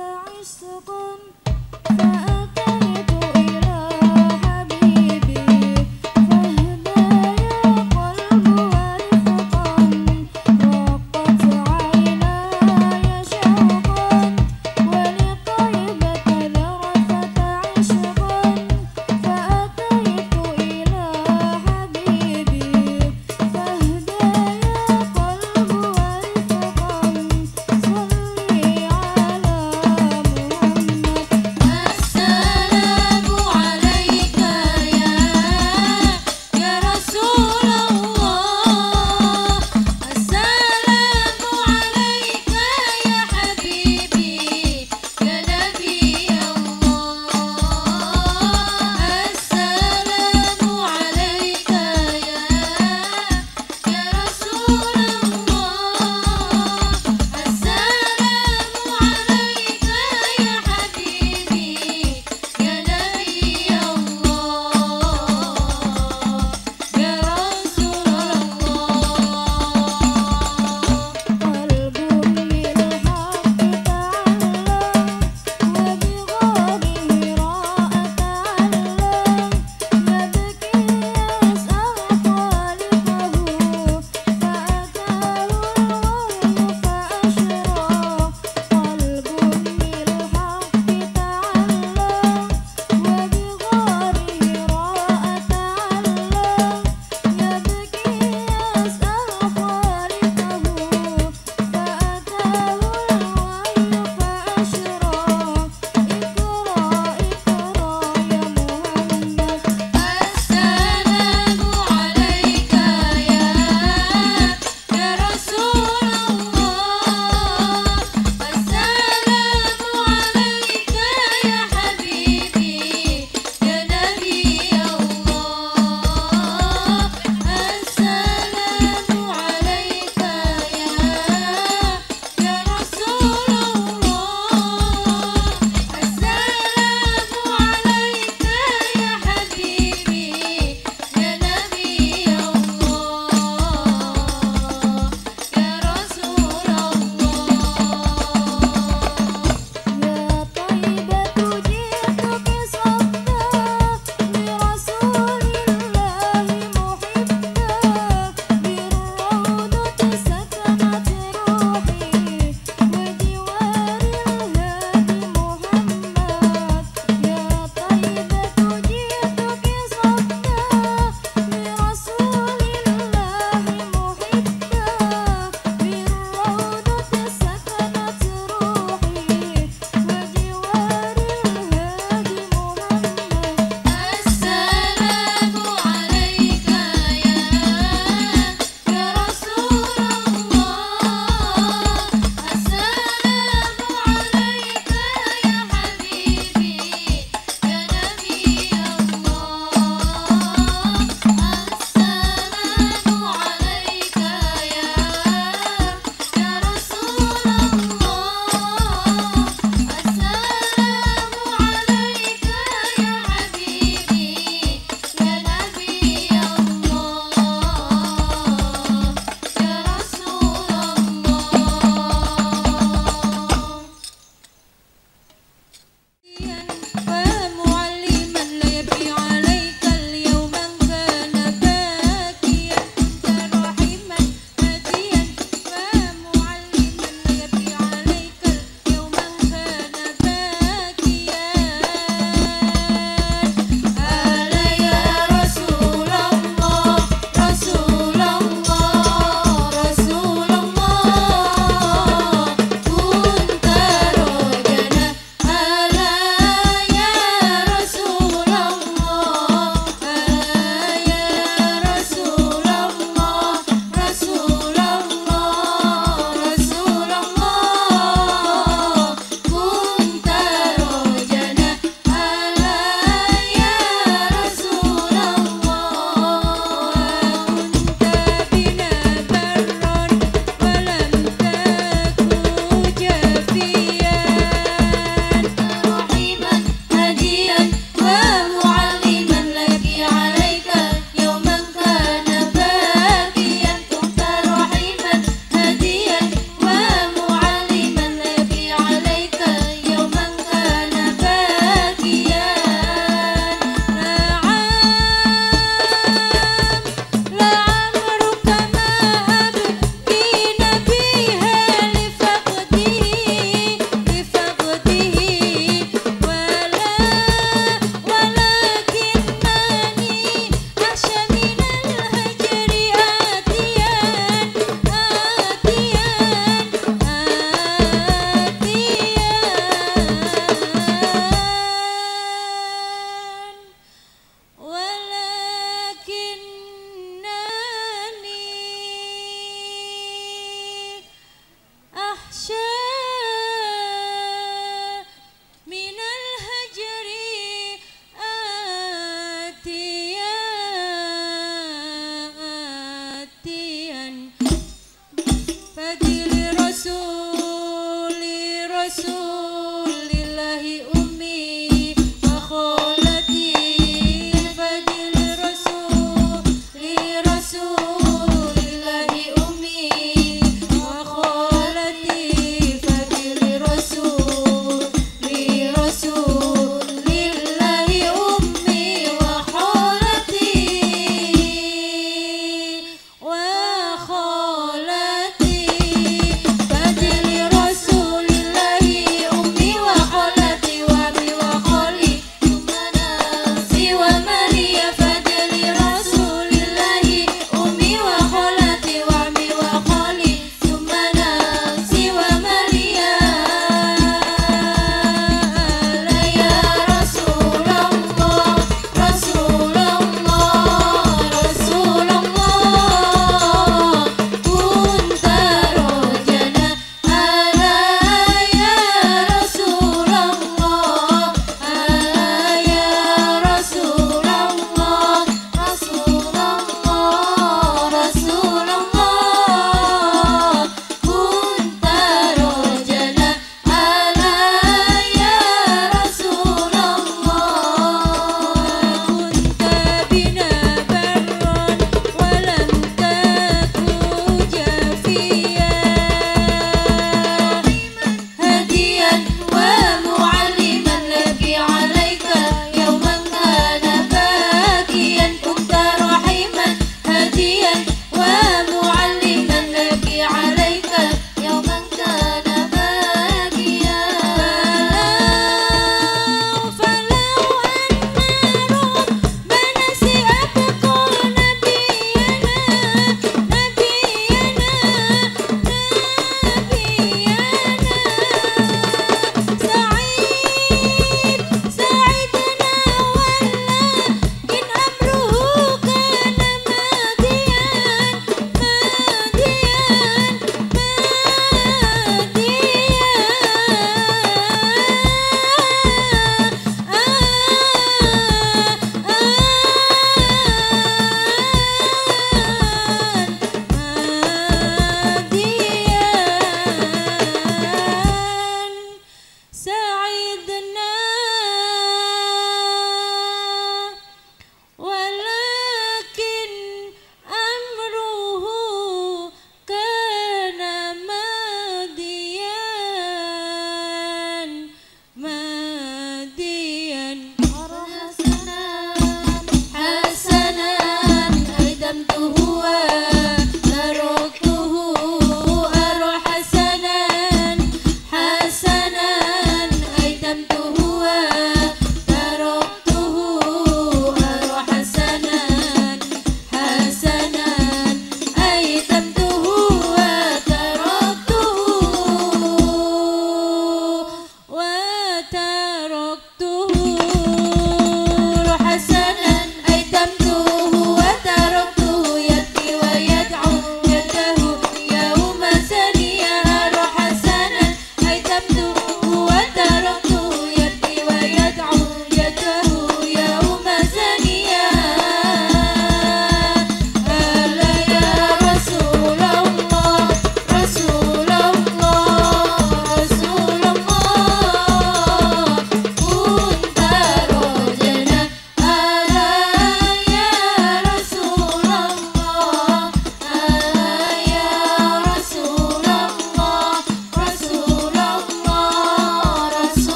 عشقا فأتيت إلى حبيبي فاهدى يا قلب ورفقا رقت عيناي شوقا ولطيبة ذرفت عشقا فأتيت إلى حبيبي فاهدى يا قلب ورفقا صلي على محمد.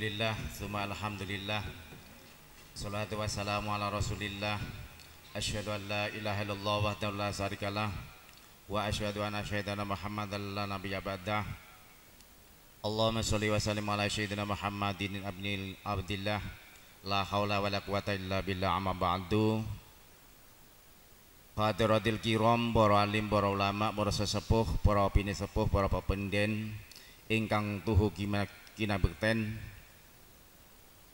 Alhamdulillah, summa alhamdulillah. Salatu wassalamu ala Rasulillah. Asyhadu an la ilaha illallah wahdahu la syarikalah wa asyhadu anna sayyidina Muhammadan la nabiyya ba'dah. Allahumma sholli wa sallim ala sayyidina Muhammadin ibnil Abdillah. La haula wala quwata illa billah, amma ba'du. Hadiratil kiram, para alim, para ulama, para sesepuh, para pinisepuh, para pependen ingkang tuhu kinabekten,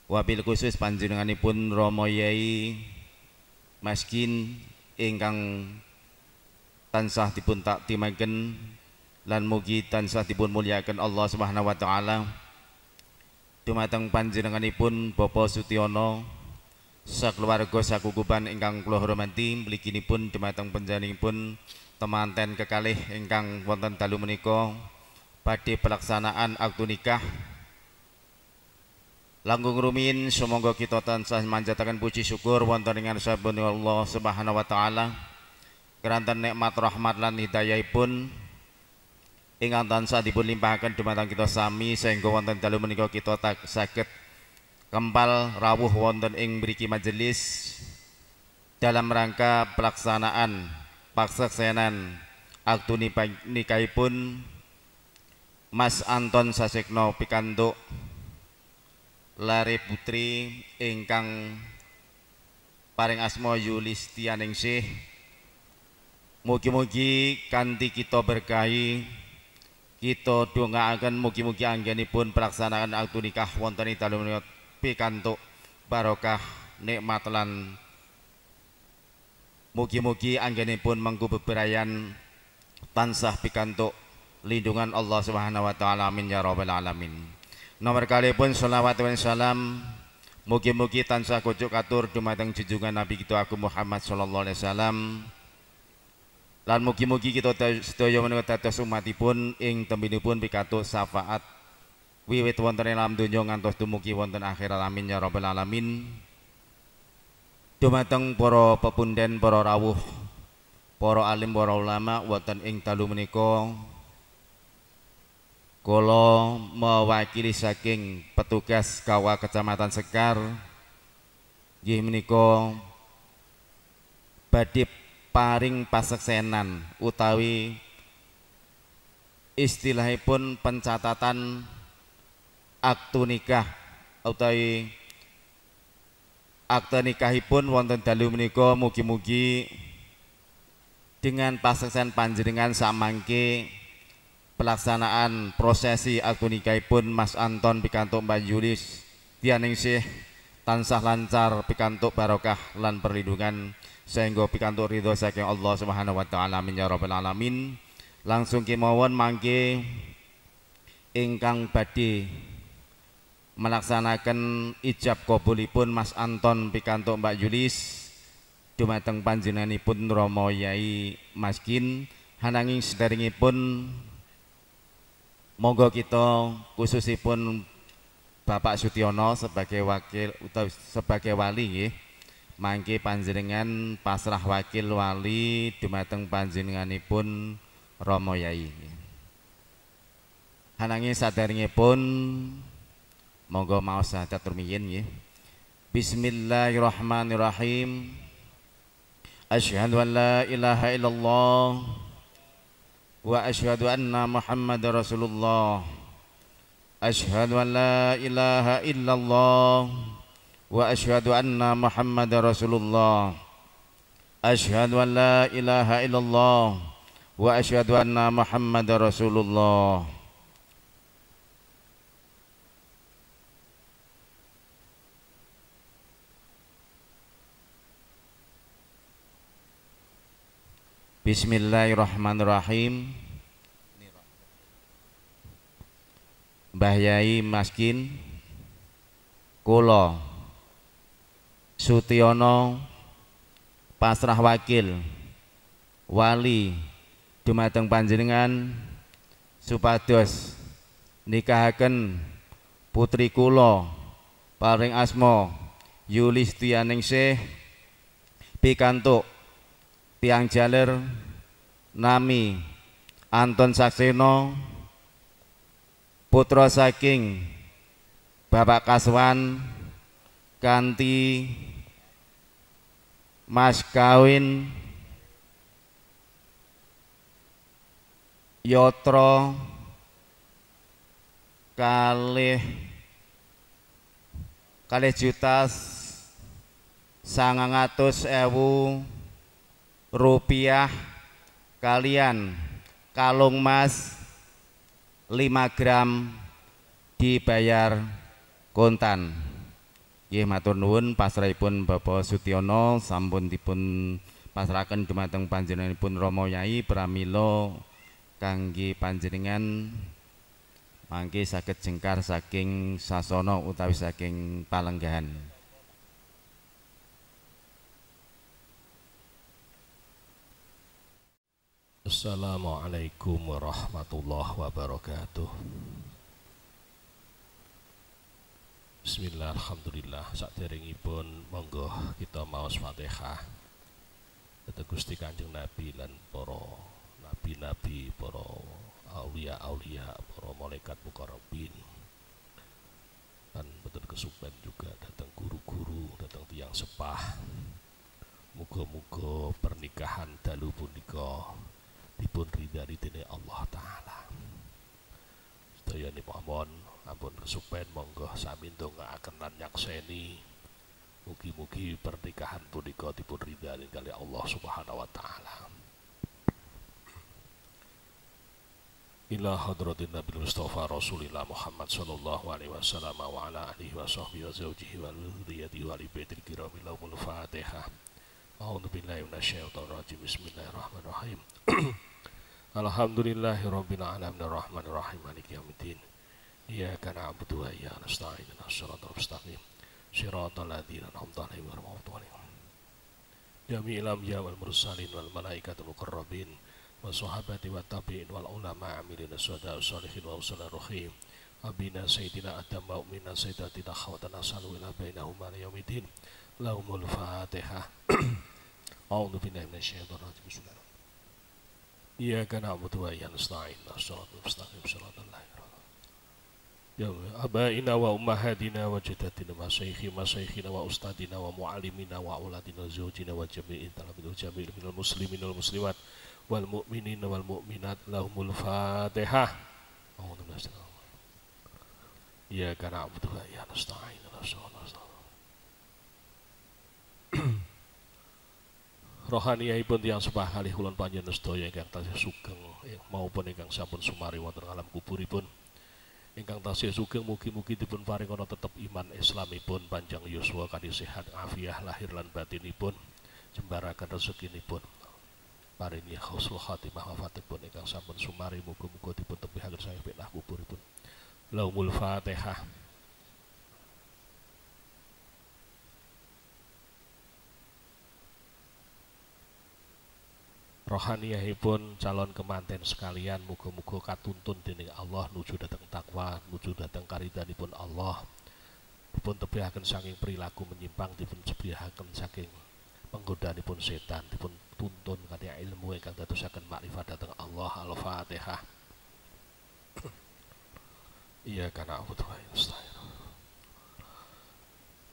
wabil khusus panjenenganipun Romo Yai Maskin ingkang tansah dipun takdimaken lan mugi tansah dipun mulyakaken Allah Subhanahu wa taala. Dumateng panjenenganipun Bapak Sutiono sakeluarga sakukuban ingkang kula hormati, mliginipun dumateng panjenenganipun temanten kekalih ingkang wonten dalu menika badhe pelaksanaan aktu nikah. Langkung rumiyin sumangga kita tansah manjataken puji syukur wonten ing ngarsapun Allah Subhanahu wa taala keranten nikmat rahmat lan hidayahipun ingkang tansah dipun limpahaken dumateng kita sami sehingga wonten dalu menika kita saged kempal rawuh wonten ing mriki majelis dalam rangka pelaksanaan pakseksenan aktu nikahipun Mas Anton Sasekno pikantuk lare putri ingkang paring asma Yulistianingsih. Mugi-mugi kanthi kita berkahi, kita dongaaken mugi-mugi anggenipun pelaksanaan aktu nikah wonten ing dalu menika pikantuk barokah nikmat lan mugi-mugi anggenipun mengku bebrayan tansah pikantuk lindungan Allah Subhanahu wa taala, amin ya rabbal alamin. Nomor kalihipun sholawat wa salam mugi-mugi tansah kocok katur dumateng junjungan Nabi kita Agung Muhammad sallallahu alaihi wasallam lan mugi-mugi kita sedaya menika dados umatipun ing tembinipun pikantuk syafaat wiwit wonten ing alam donya ngantos dumugi wonten akhirat, amin ya rabbal alamin. Dumateng para pepunden, para rawuh, para alim, para ulama wonten ing dalu menika kula mewakili saking petugas Kawah Kecamatan Sekar nggih menika badhe paring paseksenan utawi istilahipun pencatatan aktu nikah utawi akte nikahipun wonten dalu menika mugi-mugi dengan paseksen panjenengan samangke pelaksanaan prosesi aktu nikahipun Mas Anton pikantuk Mbak Yulistianingsih tansah lancar pikantuk barokah lan perlindungan sehingga pikantuk ridho saking Allah Subhanahu wa taala, amin ya rabbal alamin. Langsung kemawon mangke ingkang badhe melaksanakan ijab kabulipun Mas Anton pikantuk Mbak Yulis dumateng panjenenganipun Romo Yai Maskin. Hananging sederengipun monggo kita khususipun Bapak Sutiono sebagai wakil atau sebagai wali nggih, mangke panjenengan pasrah wakil wali dumateng panjenenganipun Romo Yai. Hananging saderengipun monggo maos syahadat rumiyin nggih. Bismillahirrahmanirrahim. Asyhadu an la ilaha illallah wa asyhadu anna Muhammadar Rasulullah. Asyhadu an la ilaha illallah wa asyhadu anna Muhammadar Rasulullah. Asyhadu an la ilaha illallah wa asyhadu anna Muhammadar Rasulullah. Bismillahirrahmanirrahim. Mbah Yai Maskin kula Sutiono pasrah wakil wali dumateng panjenengan supados nikahaken putri kula paring asma Yulistianingsih pikantuk tiyang jaler nami Anton Sakseno putra saking Bapak Kaswan kanthi mas kawin yatra kalih 2.900.000 rupiah kalian kalung mas 5 gram dibayar kontan. Nggih matur nuwun pasrahipun Bapak Sutiono sampun dipun pasrahaken dumateng panjenenganipun Rama Yai pramila kangge panjenengan mangke saged jengkar saking sasana utawi saking palenggahan. Assalamualaikum warahmatullahi wabarakatuh. Bismillah, alhamdulillah. Saderengipun monggo kita maos Fatihah. Dhateng Gusti Kanjeng Nabi lan para nabi-nabi, para aulia-aulia, para malaikat mukarrabin. Lan boten kesupen juga datang guru-guru, datang tiyang sepah. Muga-muga pernikahan dalu punika dipun ridhani dening Allah Ta'ala. Sedaya mawon ampun kesupen monggo sami ndongaaken lan nyakseni mugi-mugi pernikahan punika dipun ridhani kali Allah Subhanahu wa taala. Ila hadratin Nabi Mustafa Rasulillah Muhammad sallallahu alaihi wasallam wa ala alihi wa sahbihi wa zawjihi wa dzurriyyatihi wa li baitil kirami lahumul Fatihah. A'udzu billahi minasyaitonir rajim. Bismillahirrahmanirrahim. Alhamdulillahirabbil alamin arrahmanir rahim maliki yaumiddin. Iyyaka na'budu wa iyyaka nasta'in ihdinas siratal mustaqim siratal ladzina an'amta 'alaihim ghairil maghdubi 'alaihim. Jami'il anbiya wal mursalin wal malaikatul muqarrabin wa sahabati wat tabi'in wal ulama amilin as-suhada sholihin wa usalar rahim. Abina sayyidina Adam wa ummina sayyidatina Hawa nasalu ila bainahuma yaumiddin. Lahumul Fatihah. A'udzu billahi minasyaitonir rajim. Bismillahirrahmanirrahim. Iyyaka na'budu wa iyyaka nasta'in ihdinas siratal mustaqim siratal ladzina ya abaina wa ummahatina wa jaddatina wa masyayikhina wa ustadina wa muallimina wa auladina zawjina wa jami'in talabina jami'il minal muslimin wal muslimat wal mu'minina wal mu'minat lahumul Fatihah. Iyyaka na'budu wa iyyaka nasta'in. Rohaniyahipun tiyang sepah kalih kula panjenengan sedaya ingkang tasih sugeng maupun ingkang sampun sumari wonten alam kuburipun. Ingkang tasih sugeng mugi-mugi dipun paringana tetep iman Islamipun, panjang yuswa kanthi sehat afiah lahir lan batinipun, jembaraken rezekinipun, paringi husnul khatimah wafatipun ingkang sampun sumari mugi-mugi dipun tebihaken saking fitnah kuburipun. Lahumul Fatihah. Rohaniyahipun calon kemanten sekalian muga-muga katuntun dening Allah nuju dhateng takwa, nuju dhateng karidhanipun Allah. Dipun tebihaken saking perilaku menyimpang, dipun tebihaken saking penggodaanipun setan, dipun tuntun kanthi ilmu ingkang dadosaken makrifat dhateng Allah. Al-Fatihah. Iyyaka na'budu wa iyyaka nasta'in.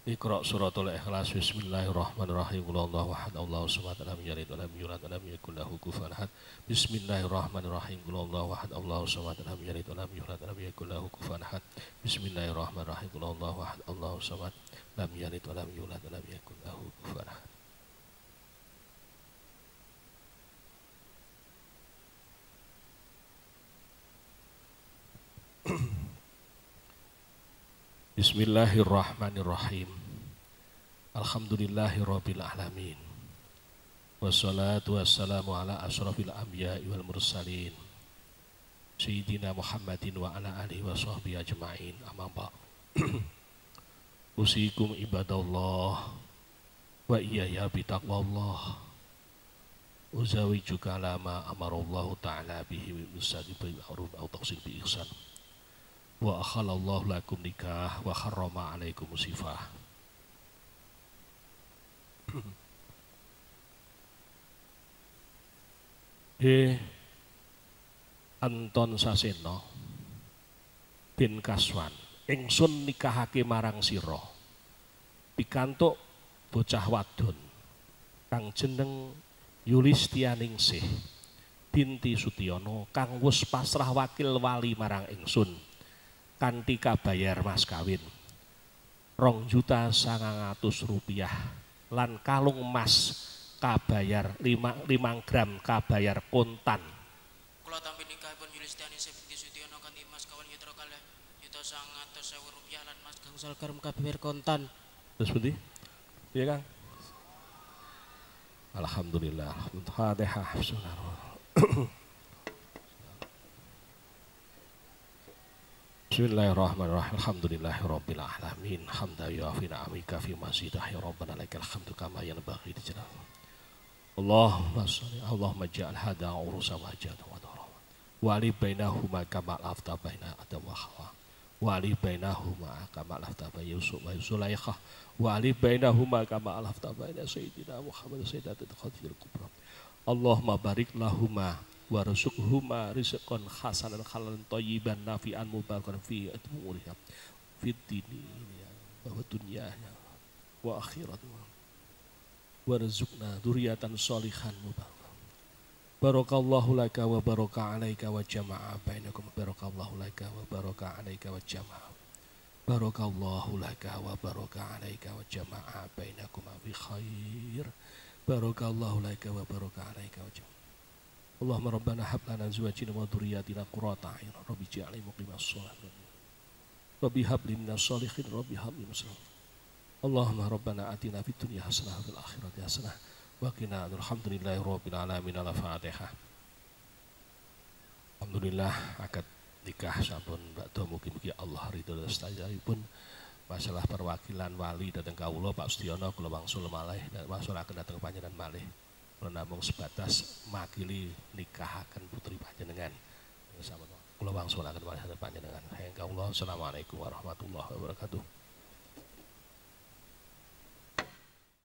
Iqra suratul Ikhlas. Bismillahirrahmanirrahim. Qul huwallahu ahad, Allahu samad, lam yalid wa lam yulad wa lam yakul lahu kufuwan ahad. Bismillahirrahmanirrahim. Qul huwallahu ahad, Allahu samad, lam yalid wa lam yulad wa lam yakul lahu kufuwan ahad. Bismillahirrahmanirrahim. Qul huwallahu ahad, Allahu samad, lam yalid wa lam yulad wa lam yakul lahu kufuwan ahad. Bismillahirrahmanirrahim. Alhamdulillahirabbil alamin. Wassalatu wassalamu ala asyrafil anbiya'i wal mursalin. Sayyidina Muhammadin wa ala alihi wa sahbihi ajma'in. Amma ba'd. Usikum ibadallah wa iyaya bitaqwallah. Uzawijuka lama amarallahu ta'ala bihi wa musadi bil ma'ruf aw taqsil bi ihsan. Wa akhalallahu lakum nikah wa harrama alaikum sifah. Anton Saseno bin Kaswan Ingsun nikahake marang sira pikantuk bocah wadon kang jeneng Yulistianingsih binti Sutiono kang wis pasrah wakil wali marang ingsun kanthi kabayar mas kawin 2.900.000 rupiah lan kalung emas kabayar 5 gram kabayar kontan. Kula tampi nikahipun Yulistianingsih binti Sutiono kanthi mas kawin yatra 2.900.000 rupiah lan mas gangsal gram kabayar kontan. Terus pundi? Iya Kang. Alhamdulillah. Fatihah. Bismillahirrahmanirrahim. Alhamdulillahirabbil alamin. Hamdan yuafi ni'amaka fi mazidah ya rabbana lakal hamdu kama yanbaghi li jalalik. Allahumma shalli Allahumma ja'al hada urusa wa jada wa dara. Wa li bainahuma kama lafta baina Adam wa Hawa. Wa li bainahuma kama lafta baina Yusuf wa Zulaikha. Wa li bainahuma kama lafta baina Sayyidina Muhammad sayyidatil Khadijah al-Kubra. Allahumma barik lahuma warzuqhuma rizqan hasanan halalan thayyiban nafi'an mubarakan fi umurihim fid dini wa dunyanya wa akhirat warzuqna dzurriatan sholihan mubarakan. Barakallahu laka wa baraka alaika wa jama'a bainakum. Barakallahu laka wa baraka alaika wa jama'a. Barakallahu laka wa baraka alaika wa jama'a bainakum bi khair. Barakallahu laka wa baraka alaika wa jama'a. Allahumma rabbana hab lana azwajina wa dhurriyyatina qurrata a'yun rabbi ij'alna muqimas shalah rabbi hab li minas sholihin rabbi hab li minas sholihin. Allahumma rabbana atina fid dunya hasanah wa fil akhirati hasanah wa qina alhamdulillahi rabbil alamin. Al-Fatihah. Alhamdulillah akad nikah sampun bakda mugi-mugi Allah ridho sedayapun. Masalah perwakilan wali dateng kawula Pak Sudiono kula wangsul malih dan wangsulaken dhateng panjenengan malih. Kula namung sebatas makili nikahaken putri panjenengan. Kula wangsulaken malih dhateng panjenengan. Hayang kawula. Assalamualaikum warahmatullahi wabarakatuh.